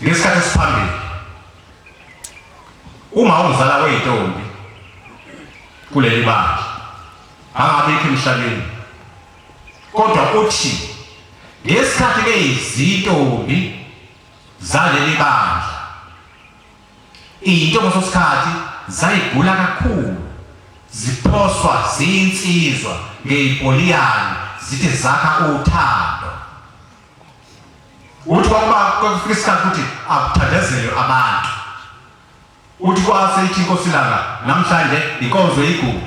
Ngesikhathi esiphambili uma umzala weyintombi kuleli bandla angabikho emhlabeni, kodwa uthi ngesikhathi beyizintombi zaleli bandla into ngaso sikhathi zayigula kakhulu, ziphoswa ziyinsizwa ngeyipoliyane, zithi zakha uthando. Uthi kwakuba kwakufika isikhathi ukuthi akuthandazelwe abantu. Uthi kwase ithi inkosi ilanga namhlanje inkonzo yigugu.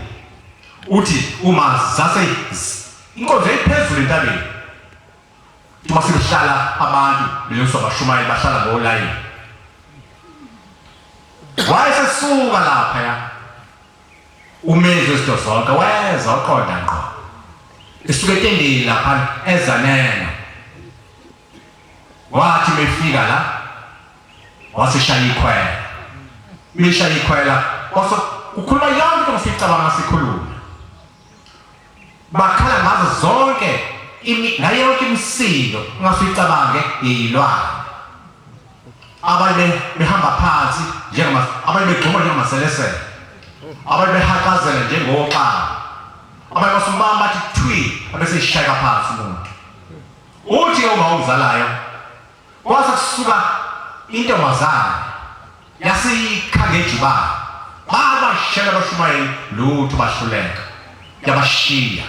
Uthi uma zase inkonzo yayiphezulu entabeni. Uma sekuhlala abantu belungiswa abashumayeli bahlala ngolayini. Wayesesuka lapha ya. Umenzi wezinto zonke weza uqonda ngqo. Esuka etendeni lapha eza neno. Wathi mefika la waseshaya ikhwela. Meshaya ikhwela kwase kukhuluma yonke into osicabanga sikhulume. Bakhala ngazo zonke ngayo yonke imisindo ungasuyicabange yeyilwane. Abanye behamba phansi njengama abanye begxuma njengamaselesele. Abanye behaqazela njengoxaba. Abanye basubamba bathi thwi abese ishayeka phansi umuntu. Uthi uma umzalayo kwase kusuka intombazane yasiyikha ngejubane. Babashela abashumayeli lutho bahluleka. Yabashiya.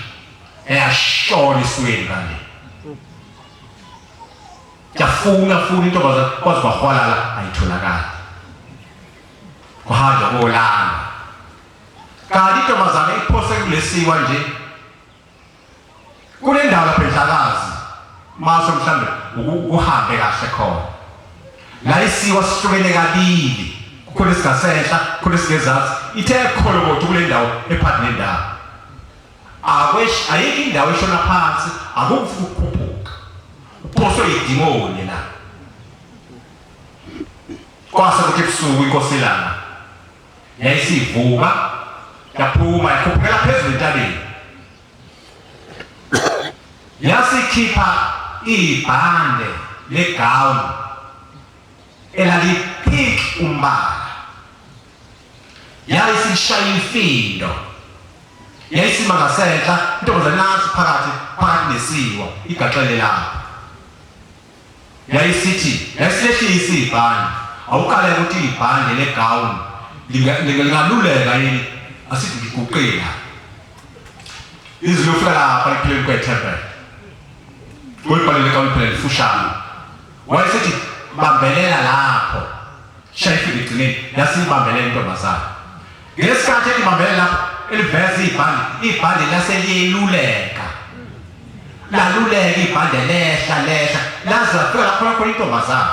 Yashona esweni kanje. Yafuna funa intombazane kwaze kwahwalala ayitholakali. Kuhanjwa kolala. Kanti intombazane iphose kulesiwa nje. Kunendawo lapha eNhlakazi maso mhlambe ukuhambe kahle khona. La isiwa sihlukene kabili. Kukhona esigasenhla, kukhona esingezansi. Ithe kholokothi kule ndawo ephakathi nendawo. Akwesh ayikho indawo eshona phansi, akukho ukukhuphuka. Uphoswe idimoni la. Kwase kuthi ebusuku inkosi ilanga yayisivuka yaphuma yakhuphukela phezulu entabeni yasikhipha ibhande legawuni elalipink umbala, yayisishaya imfindo, yayisima ngasenhla intombazane nansi phakathi phakathi nesiwa igaxele lapho. Yayisithi yayisilehlisa ibhande, awuqale ukuthi ibhande legawuni lingaluleka yini, asithi ngiguqile izwi liyofika lapha ekupheleni kwethempeli kulibhalele legawuni phela lifushane. Wayesethi bambelela lapho, shaya ifika egcineni, yasibambelela intombazane. Ngesikhathi elibambelela lapho eliveza ibhande, ibhande lase liyeluleka, laluleka ibhande, lehla lehla laze lafika lapho khona intombazane.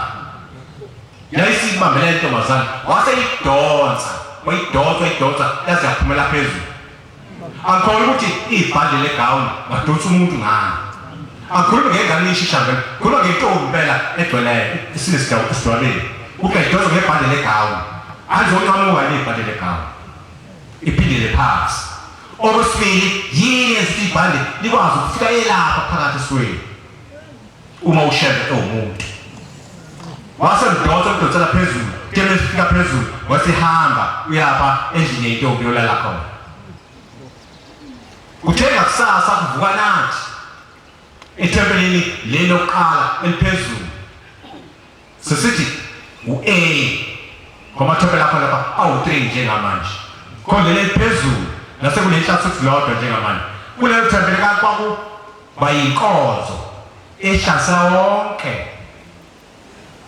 Yayisibambelela intombazane, wase idonsa, wayidonsa wayidonsa yaze yaphumela phezulu. Angikhona ukuthi ibhande legawuni ngadonsa umuntu ngani. Angikhulumi ngengane ishisha ngempela, khuluma ngentombi impela egcweleyo isinesigaba esidwabeni. Uqedozwa ngebhande legawuni. Alizonqamuka yini ibhande legawuni? Iphindele phansi. Okwesibili, yini yenza ukuthi ibhande likwazi ukufika elapha phakathi esweni uma ushembe ewumuntu? Wase mdonsa emdonsela phezulu, kuthe mesifika phezulu wasihamba uyapha endlini yentombi yolala khona. Kuthe ngakusasa kuvuka nathi ethempelini leli lokuqala eliphezulu, sesithi u-A ngoba akhona lapha awu-3 njengamanje, khona leli eliphezulu nasekunenhlathu lodwa njengamanje. Kulelo thempeli kwakuba yinkonzo ehlansa wonke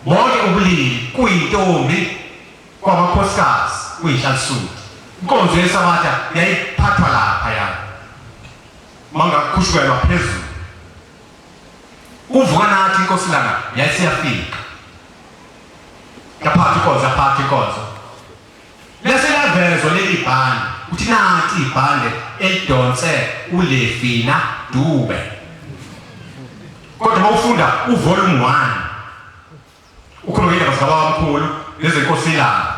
bonke ubulili, kuyintombi kwamakhosikazi kuyinhlansudu. Inkonzo yesabatha yayiphathwa lapha ya mangakhushukelwa phezulu. Kuvuka nathi inkosi langa yayisiyafika, yaphatha inkonzo, yaphatha inkonzo. Lase lavezwa leli bhande ukuthi nanti ibhande elidonse uLefina Dube. Kodwa uma ufunda uvolume 1 ukhuluma ngendaba zikababamkhulu nezenkosi ilanga,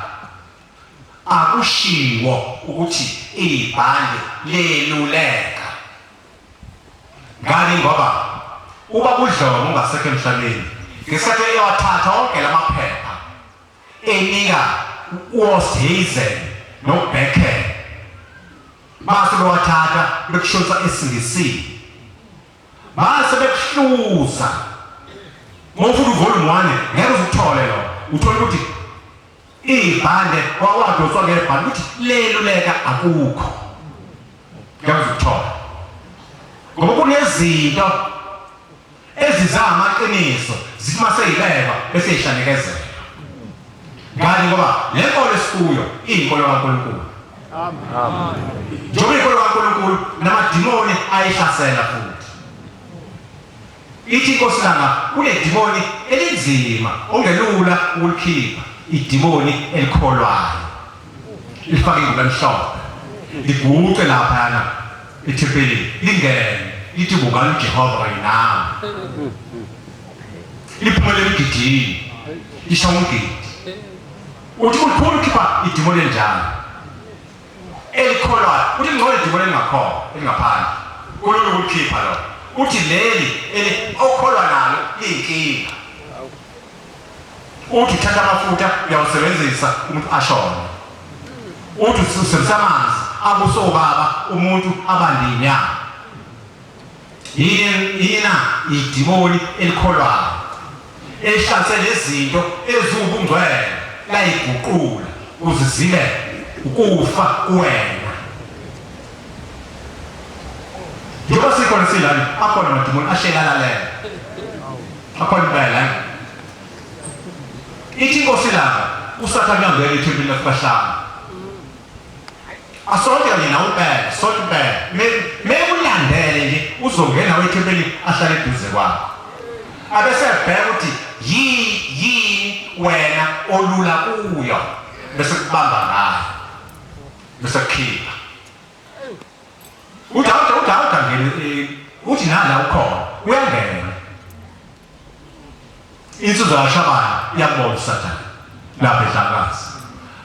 akushiwo ukuthi ibhande leluleka. Ngani? Ngoba uba uDlomo ungasekho emhlabeni, Ngesikhathi eyawathatha onke lamaphepha enika uOsthuizen noBecker base bewathatha bekushonisa esiNgisini base bekuhluza mawufuna uvolume 1 ngeke uzuthole lo uthole ukuthi ibhande wawadonswa ngebhande ukuthi leluleka akukho ngeke uzukuthola ngoba kunezinto eziza amaqiniso zithi uma seyibekwa bese ishanekezela ngani ngoba le nkolo esikuyo iyinkolo kaNkulunkulu amen njengoba inkolo kaNkulunkulu namadimoni ayihlasela futhi ithi inkosi langa kunedimoni elinzima ongelula ukulikhipha idimoni elikholwayo lifake ingubo emhlophe liguqe laphayana ethempelini lingene lithi bukani uJehova kanye nawe liphumele emgidini lisha umgidi uthi ulikhulu ukhipha idimoni elinjalo elikholwayo uthi ngcono idimoni elingakholwa elingaphandle kulula ukulikhipha lo uthi leli eli okholwa nalo liyinkinga uthi uthatha amafutha uyawusebenzisa umuntu ashone uthi usebenzisa amanzi abusobaba umuntu abande inyawo yini yina idimoni elikholwayo elihlanse lezinto eziwubungcwele layiguqula ukuze zibe ukufa kuwena njengoba sikhona silana akhona amadimoni ashelalalela akhona impela ithi inkosi langa usathane uyangena ethempelini lafikahlanga asonke kanye nawe impela sonke impela mekulandele nje uzongena ethempelini ahlale eduze kwakho abese ebheka ukuthi yini wena olula kuyo bese kubamba ngayo bese kukhipha uthi awuthi uthi awugangeni uthi nala ukhona uyangena insizwa yashabana iyabona usathane lapha edlakazi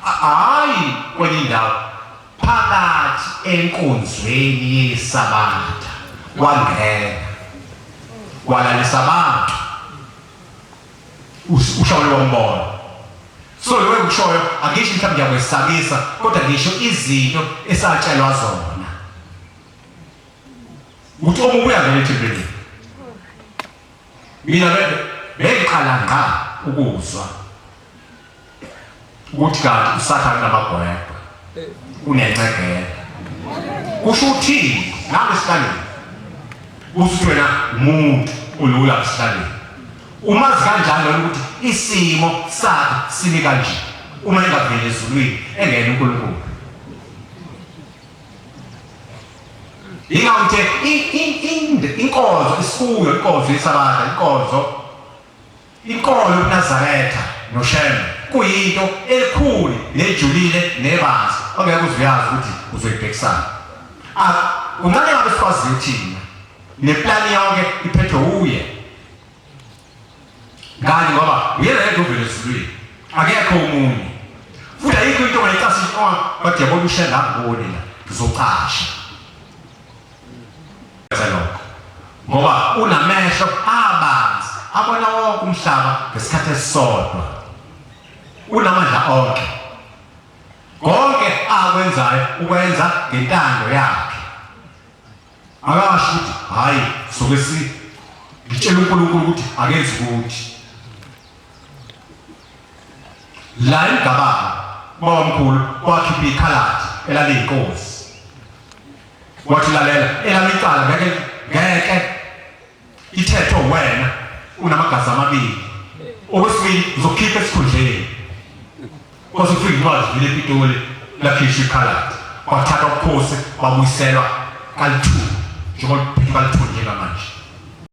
hayi kwenye indawo phakathi enkonzweni yesabatha wangena walalisa abantu usho lowo mbono so lo engikushoyo angisho mhlawumbe ngiyakwesabisa kodwa ngisho izinto esatshelwa zona ukuthi omubi uyangena ethempelini mina bengiqala ngqa ukuzwa ukuthi kanti usathane unamagwegwe unencegela kusho uthini ngabe esihlalweni kusho wena umuntu ulula esihlalweni umazi kanjani lona ukuthi isimo sakhe simi kanje uma engaveli ezulwini engena uNkulunkulu Yingakho ngithe inkonzo isikuyo inkonzo yesabatha inkonzo inkolo yobuNazaretha noShembe kuyinto elikhulu nejulile nebanzi ongeke uze uyazi ukuthi uzoyibhekisana. Kuncane ngabe sikwaziyo thina neplani yonke iphethwe uye. Ngani ngoba uyena yedwa ovela ezulwini. Akekho omunye. Futhi ayikho into ongayicasha oh kodwa yabona ushenda angiboni la ngizocasha. Lokho. Ngoba unamehlo abanzi abona wonke umhlaba ngesikhathi esisodwa. Unamandla onke. Konke akwenzayo ukwenza ngentando yakhe. Akasho ukuthi hayi soke si ngitshela uNkulunkulu ukuthi akenzi ukuthi la emgababa babamkhulu wakhipha ikhaladi elaliyinkosi wathi lalela elami icala ngeke ngeke ithethwe wena unamagazi amabili okwesibili uzokhipha esikhundleni kwase kufika incwadi vile ePitoli lakhishwa ikhaladi kwathathwa ubukhosi babuyiselwa kalithu njengoba liphethwe kalithu njengamanje.